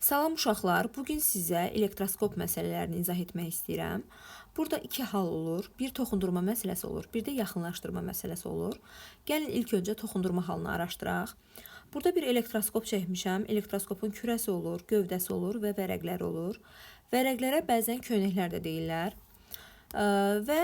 Salam uşaqlar, bugün sizə elektroskop məsələlərini izah etmək istəyirəm. Burada iki hal olur. Bir toxundurma məsələsi olur, bir də yaxınlaşdırma məsələsi olur. Gəlin ilk öncə toxundurma halını araşdıraq. Burada bir elektroskop çəkmişəm. Elektroskopun kürəsi olur, gövdəsi olur və vərəqləri olur. Vərəqlərə bəzən köynəklər də deyirlər. Və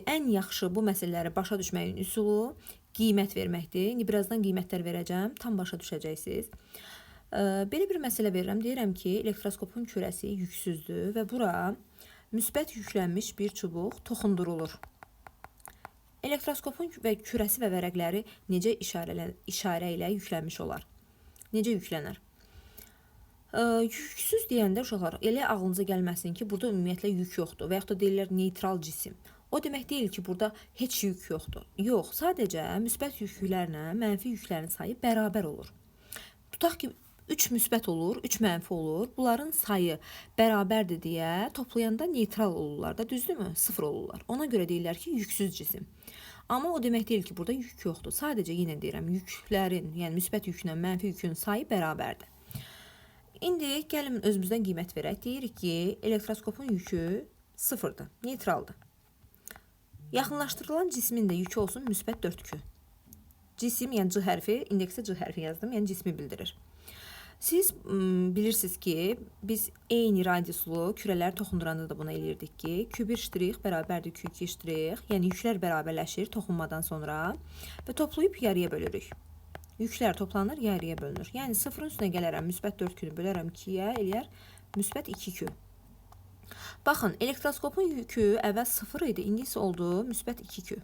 ən yaxşı bu məsələləri başa düşməyin üsulu qiymət verməkdir. İndi birazdan qiymətlər verəcəm, tam başa düşəcəksiniz. Belə bir məsələ verirəm. Deyirəm ki, elektroskopun kürəsi yüksüzdür və bura müsbət yüklənmiş bir çubuq toxundurulur. Elektroskopun və kürəsi və vərəqləri necə işarə ilə yüklənmiş olar? Necə yüklənər? Yüksüz deyəndə uşaqlar, elə ağlınıza gəlməsin ki, burada ümumiyyətlə yük yoxdur və yaxud da deyirlər neytral cisim. O demək deyil ki, burada heç yük yoxdur. Yox, sadəcə müsbət yüklərlə mənfi yüklərin sayı bərabər olur. Tutaq ki, 3 müsbət olur, 3 mənfi olur. Bunların sayı bərabərdir deyə toplayanda neytral olurlar da, düzdürmü? 0 olurlar. Ona görə deyirlər ki, yüksüz cisim. Amma o demək deyil ki, burada yük yoxdur. Sadəcə yenə deyirəm, yüklərin, yəni müsbət yüklə mənfi yükün sayı bərabərdir. İndi gəlin özümüzdən qiymət verək. Deyirik ki, elektroskopun yükü 0-dır, neytraldır. Yaxınlaşdırılan cismin də yükü olsun müsbət 4Q. Cisim, yəni C hərfi, indeksə C hərfi yazdım, yəni cismi bildirir. Siz bilirsiniz ki, biz eyni radiuslu kürələr toxunduranda da bunu eləyirdik ki, Q1 ştrix bərabərdir Q2 ştrix, yəni yüklər bərabərləşir toxunmadan sonra və toplayıb yarıya bölürük. Yüklər toplanır, yarıya bölünür. Yəni sıfırın üstünə gələrəm, müsbət 4Q-nü bölərəm 2-yə, eləyər müsbət 2Q. Baxın, elektroskopun yükü əvvəl 0 idi, indi isə oldu müsbət 2Q.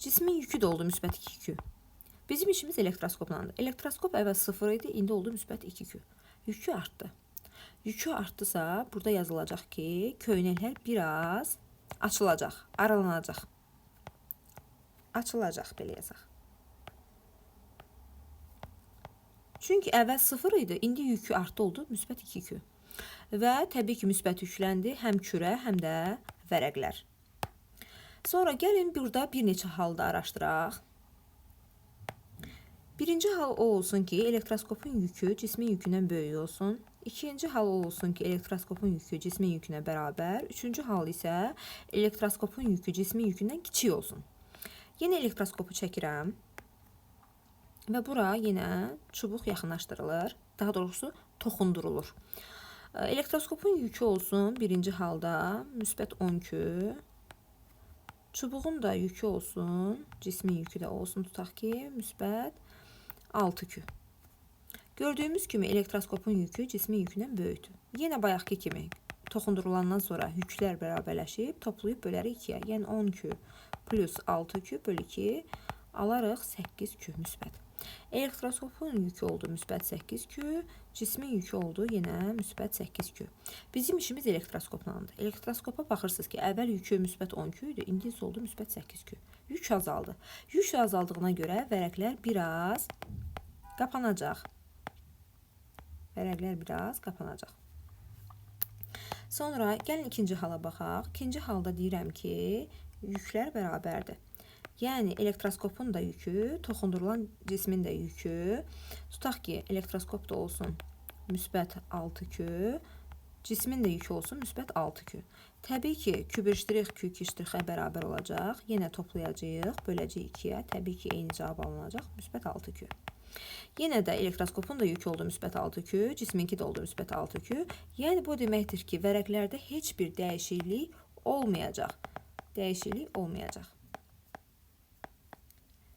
Cismin yükü də oldu müsbət 2Q. Bizim işimiz elektroskoplandır. Elektroskop əvvəl 0 idi, indi oldu müsbət 2Q. Yükü artdı. Yükü artdısa, burada yazılacaq ki, köynəklər biraz açılacaq, aralanacaq. Açılacaq, belə yazaq. Çünki əvvəl 0 idi, indi yükü artdı oldu müsbət 2Q. Və təbii ki, müsbət yükləndi həm kürə, həm də vərəqlər. Sonra gəlin burada bir neçə halda araşdıraq. Birinci hal o olsun ki, elektroskopun yükü cismin yükündən böyük olsun. İkinci hal o olsun ki, elektroskopun yükü cismin yükünə bərabər. Üçüncü hal isə elektroskopun yükü cismin yükündən kiçik olsun. Yenə elektroskopu çəkirəm və bura yenə çubuq yaxınlaşdırılır. Daha doğrusu toxundurulur. Elektroskopun yükü olsun birinci halda müsbət 10Q. Çubuğun da yükü olsun, cismin yükü də olsun, tutaq ki, müsbət 6Q. Gördüyümüz kimi elektroskopun yükü cismin yükündən böyükdür. Yenə bayaqki kimi toxundurulandan sonra yüklər bərabərləşib toplayıb bölərik 2-yə. Yəni 10Q plus 6Q bölü 2 alarıq 8Q müsbət. Elektroskopun yükü oldu müsbət 8Q, cismin yükü oldu yenə müsbət 8Q. Bizim işimiz elektroskoplandır. Elektroskopa baxırsınız ki, əvvəl yükü müsbət 10Q idi, indi isə oldu müsbət 8Q. Yük azaldı. Yük azaldığına görə vərəqlər biraz qapanacaq. Vərəqlər biraz qapanacaq. Sonra gəlin ikinci hala baxaq. İkinci halda deyirəm ki, yüklər bərabərdir. Yəni elektroskopun da yükü, toxundurulan cismin də yükü. Tutaq ki, elektroskop da olsun müsbət 6Q, cismin də yükü olsun müsbət 6Q. Təbii ki, Q1 ştrix Q2 ştrixə bərabər olacaq. Yenə toplayacağıq, böləcəyik 2-yə. Təbii ki, eyni cavab alınacaq, müsbət 6Q. Yenə də elektroskopun da yükü oldu müsbət 6Q, cisminki də oldu müsbət 6Q. Yəni bu deməkdir ki, vərəqlərdə heç bir dəyişiklik olmayacaq. Dəyişiklik olmayacaq.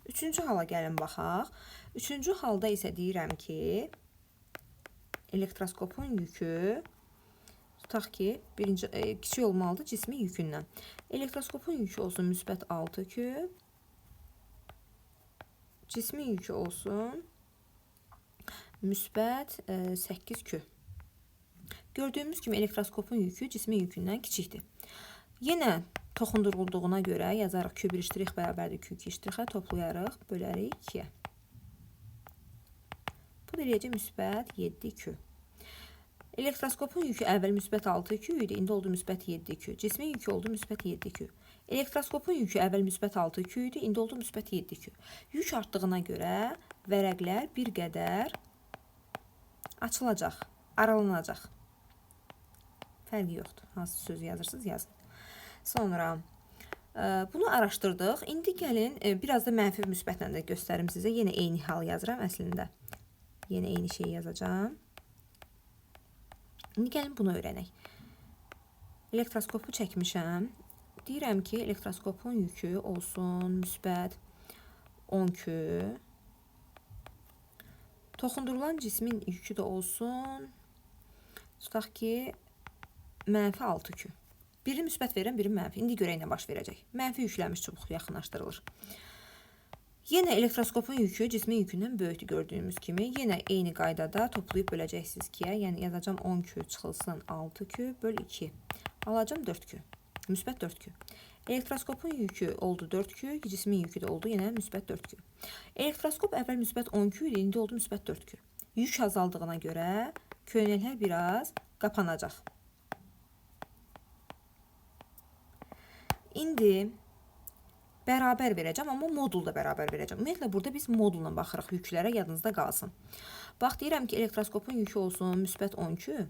Üçüncü hala gəlin baxaq. Üçüncü halda isə deyirəm ki, elektroskopun yükü, tutaq ki, birinci kiçik olmalıdır cismin yükündən. Elektroskopun yükü olsun müsbət 6Q, cismin yükü olsun müsbət 8Q. Gördüyümüz kimi elektroskopun yükü cismin yükündən kiçikdir. Yenə toxundurulduğuna görə yazarıq Q1 ştrix bərabərdir Q2 ştrixə, toplayarıq, bölərik 2-yə. Bu da eləyəcək müsbət 7Q. Elektroskopun yükü əvvəl müsbət 6Q idi, indi oldu müsbət 7Q. Cismin yükü oldu müsbət 7Q. Elektroskopun yükü əvvəl müsbət 6Q idi, indi oldu müsbət 7Q. Yük artdığına görə vərəqlər bir qədər açılacaq. Aralanacaq. Fərqi yoxdur. Hansı sözü yazırsınız, yazın. Sonra bunu araşdırdıq. İndi gəlin biraz da mənfi müsbətlə də göstərim sizə. Yenə eyni hal yazıram əslində. Yenə eyni şeyi yazacağam. İndi gəlin bunu öyrənək. Elektroskopu çəkmişəm. Deyirəm ki, elektroskopun yükü olsun müsbət 10Q. Toxundurulan cismin yükü də olsun, tutaq ki, mənfi 6Q. Birini müsbət verirəm, birini mənfi. İndi görək nə baş verəcək. Mənfi yüklənmiş çubuq yaxınlaşdırılır. Yenə elektroskopun yükü cismin yükündən böyükdür gördüyümüz kimi. Yenə eyni qaydada toplayıb böləcəksiniz 2-yə. Yəni yazacağam 10Q çıxılsın 6Q böl 2. Alacağam 4Q. Müsbət 4Q. Elektroskopun yükü oldu 4Q, cismin yükü də oldu yenə müsbət 4Q. Elektroskop əvvəl müsbət 10Q idi, indi oldu müsbət 4Q. Yük azaldığına görə köynəklər biraz qapanacaq. İndi bərabər verəcəm, amma modulda bərabər verəcəm. Ümumiyyətlə, burada biz modulla baxırıq yüklərə, yadınızda qalsın. Bax, deyirəm ki, elektroskopun yükü olsun müsbət 10Q.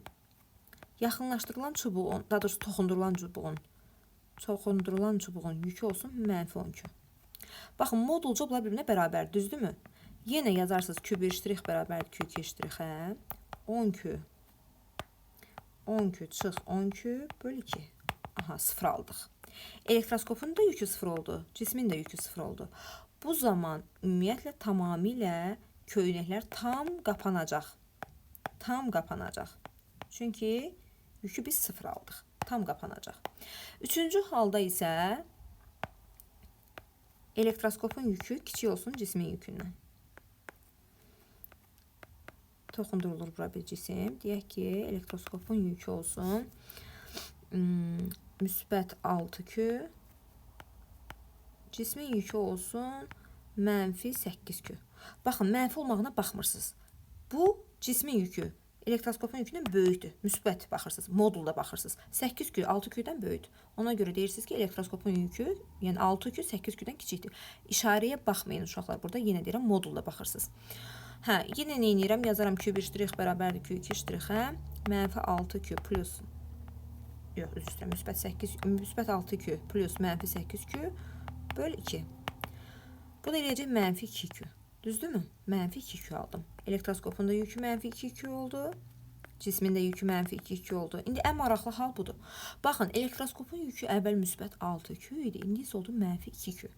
Yaxınlaşdırılan çubuğun, daha doğrusu toxundurulan çubuğun yükü olsun mənfi 10Q. Baxın, modulca bunlar bir-birinə bərabər, düzdürmü? Yenə yazarsınız Q1 ştrix bərabərdir Q2 ştrixə. 10Q, 10Q çıx 10Q böl 2. Aha, 0 aldıq. Elektroskopun da yükü 0 oldu, cismin də yükü 0 oldu. Bu zaman ümumiyyətlə tamamilə köynəklər tam qapanacaq. Tam qapanacaq. Çünki yükü biz 0 aldıq. Tam qapanacaq. Üçüncü halda isə elektroskopun yükü kiçik olsun cismin yükündən. Toxundurulur bura bir cisim. Deyək ki, elektroskopun yükü olsun müsbət 6Q, cismin yükü olsun mənfi 8Q. Baxın, mənfi olmağına baxmırsınız. Bu cismin yükü elektroskopun yükündən böyükdür. Müsbət baxırsınız, modulda baxırsınız. 8Q 6Q-dən böyükdür. Ona görə deyirsiniz ki, elektroskopun yükü, yəni 6Q 8Q-dən kiçikdir. İşarəyə baxmayın uşaqlar. Burada yenə deyirəm, modulda baxırsınız. Hə, yenə nə edirəm? Yazaram Q1 ştrix bərabərdir Q2 ştrixə. Mənfi 6Q plus, yox, üzr istəyirəm, müsbət 8, müsbət 6Q plus mənfi 8Q böl 2. Bu da eləyəcək mənfi 2Q. Düzdürmü? Mənfi 2Q aldım. Elektroskopun da yükü mənfi 2Q oldu. Cismin də yükü mənfi 2Q oldu. İndi ən maraqlı hal budur. Baxın, elektroskopun yükü əvvəl müsbət 6Q idi. İndi isə oldu mənfi 2Q.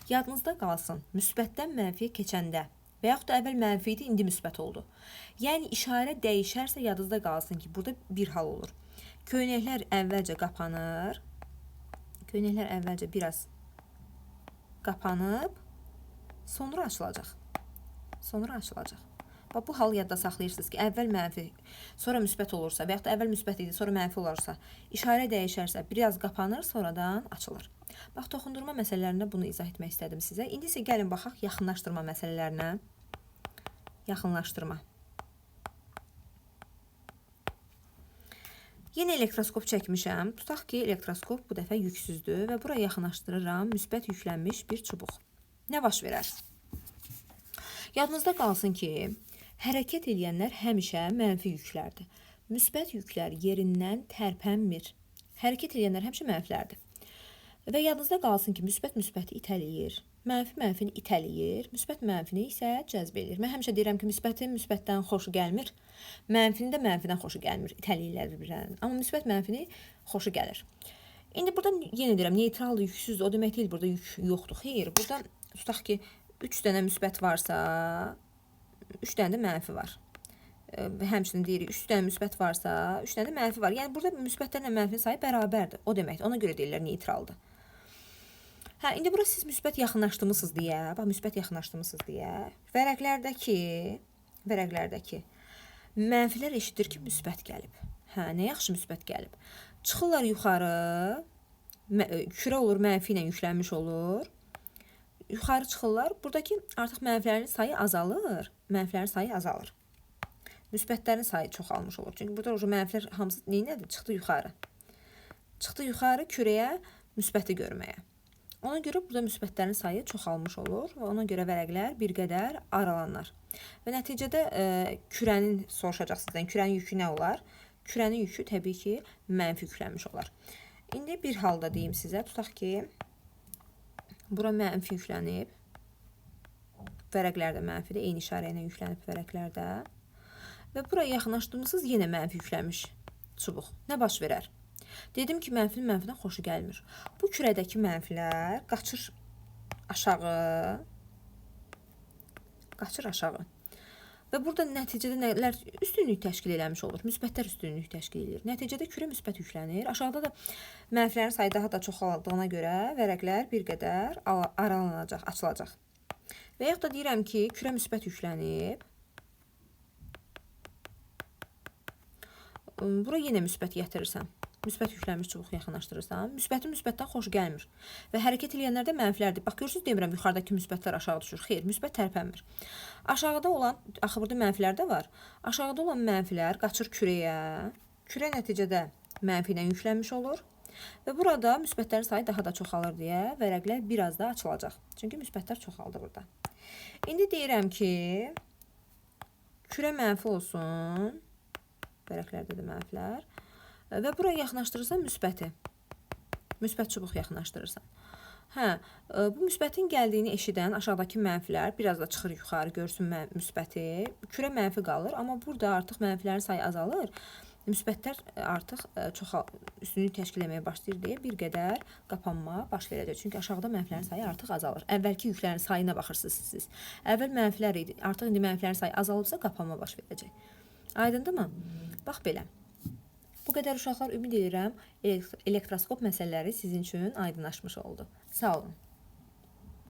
Yadınızda qalsın, müsbətdən mənfiyə keçəndə və yaxud da əvvəl mənfi idi, indi müsbət oldu. Yəni, işarə dəyişərsə yadınızda qalsın ki, burada bir hal olur. Köynəklər əvvəlcə qapanır. Köynəklər əvvəlcə biraz qapanıb, sonra açılacaq. Sonra açılacaq. Bax, bu halı yadda saxlayırsınız ki, əvvəl mənfi, sonra müsbət olursa və yaxud da əvvəl müsbət idi, sonra mənfi olarsa, işarə dəyişərsə, biraz qapanır, sonradan açılır. Bax, toxundurma məsələlərində bunu izah etmək istədim sizə. İndi isə gəlin baxaq yaxınlaşdırma məsələlərinə. Yaxınlaşdırma. Yenə elektroskop çəkmişəm. Tutaq ki, elektroskop bu dəfə yüksüzdür və bura yaxınlaşdırıram müsbət yüklənmiş bir çubuq. Nə baş verər? Yadınızda qalsın ki, hərəkət eləyənlər həmişə mənfi yüklərdir. Müsbət yüklər yerindən tərpənmir. Hərəkət eləyənlər həmişə mənfilərdir. Və yadınızda qalsın ki, müsbət müsbəti itələyir, mənfi mənfini itələyir, müsbət mənfini isə cəzb eləyir. Mən həmişə deyirəm ki, müsbətin müsbətdən xoşu gəlmir, mənfinin də mənfidən xoşu gəlmir, itələyirlər bir-birlərini. Amma müsbət mənfini xoşu gəlir. İndi burada yenə deyirəm, neytraldır, yüksüzdür, o demək deyil, burada yük yoxdur. Xeyr, burada tutaq ki, 3 dənə müsbət varsa, 3 dənə də mənfi var. Həmçinin deyirik, 3 dənə müsbət varsa, 3 dənə də mənfi var. Yəni, burada müsbətlərlə mənfinin sayı bərabərdir. O deməkdir. Ona görə deyirlər neytraldır. Hə, indi bura siz müsbət yaxınlaşdırmısınız deyə, bax, müsbət yaxınlaşdırmısınız deyə, vərəqlərdəki mənfilər eşidir ki, müsbət gəlib. Hə, nə yaxşı müsbət gəlib. Çıxırlar yuxarı, kürə olur, mənfi ilə yüklənmiş olur. Yuxarı çıxırlar, buradakı artıq mənfilərin sayı azalır. Mənfilərin sayı azalır. Müsbətlərin sayı çoxalmış olur. Çünki burada mənfilər hamısı neynədir? Çıxdı yuxarı. Çıxdı yuxarı kürəyə müsbəti görməyə. Ona görə burada müsbətlərin sayı çoxalmış olur və ona görə vərəqlər bir qədər aralanır. Və nəticədə kürənin soruşacaq sizdən, kürənin yükü nə olar? Kürənin yükü təbii ki, mənfi yüklənmiş olar. İndi bir halda deyim sizə, tutaq ki, bura mənfi yüklənib. Vərəqlər də mənfidir, eyni işarə ilə yüklənib vərəqlərdə. Və buraya yaxınlaşdırmısınız, yenə mənfi yüklənmiş çubuq. Nə baş verər? Dedim ki, mənfinin mənfidən xoşu gəlmir. Bu kürədəki mənfilər qaçır aşağı. Qaçır aşağı. Və burada nəticədə nələr üstünlük təşkil eləmiş olur? Müsbətlər üstünlük təşkil edir. Nəticədə kürə müsbət yüklənir. Aşağıda da mənfilərin sayı daha da çoxaldığına görə vərəqlər bir qədər aralanacaq, açılacaq. Və yaxud da deyirəm ki, kürə müsbət yüklənib. Bura yenə müsbət gətirirsən. Müsbət yüklənmiş çubuq yaxınlaşdırırsan. Müsbətin müsbətdən xoşu gəlmir. Və hərəkət eləyənlər də mənfilərdir. Bax, görürsünüz, demirəm, yuxarıdakı müsbətlər aşağı düşür. Xeyr, müsbət tərpənmir. Aşağıda olan, axı burada mənfilər də var. Aşağıda olan mənfilər qaçır kürəyə. Kürə nəticədə mənfi ilə yüklənmiş olur. Və burada müsbətlərin sayı daha da çoxalır deyə vərəqlər biraz da açılacaq. Çünki müsbətlər çoxaldı burada. İndi deyirəm ki, kürə mənfi olsun. Vərəqlərdə də mənfilər. Və buraya yaxınlaşdırırsan müsbəti. Müsbət çubuq yaxınlaşdırırsan. Hə, bu müsbətin gəldiyini eşidən aşağıdakı mənfilər biraz da çıxır yuxarı, görsün müsbəti. Kürə mənfi qalır, amma burada artıq mənfilərin sayı azalır. Müsbətlər artıq üstünlük təşkil etməyə başlayır deyə bir qədər qapanma baş verəcək. Çünki aşağıda mənfilərin sayı artıq azalır. Əvvəlki yüklərin sayına baxırsınız siz. Əvvəl mənfilər idi, artıq indi mənfilərin sayı azalıbsa qapanma baş verəcək. Aydındırmı? Bax belə. Bu qədər uşaqlar, ümid edirəm elektroskop məsələləri sizin üçün aydınlaşmış oldu. Sağ olun.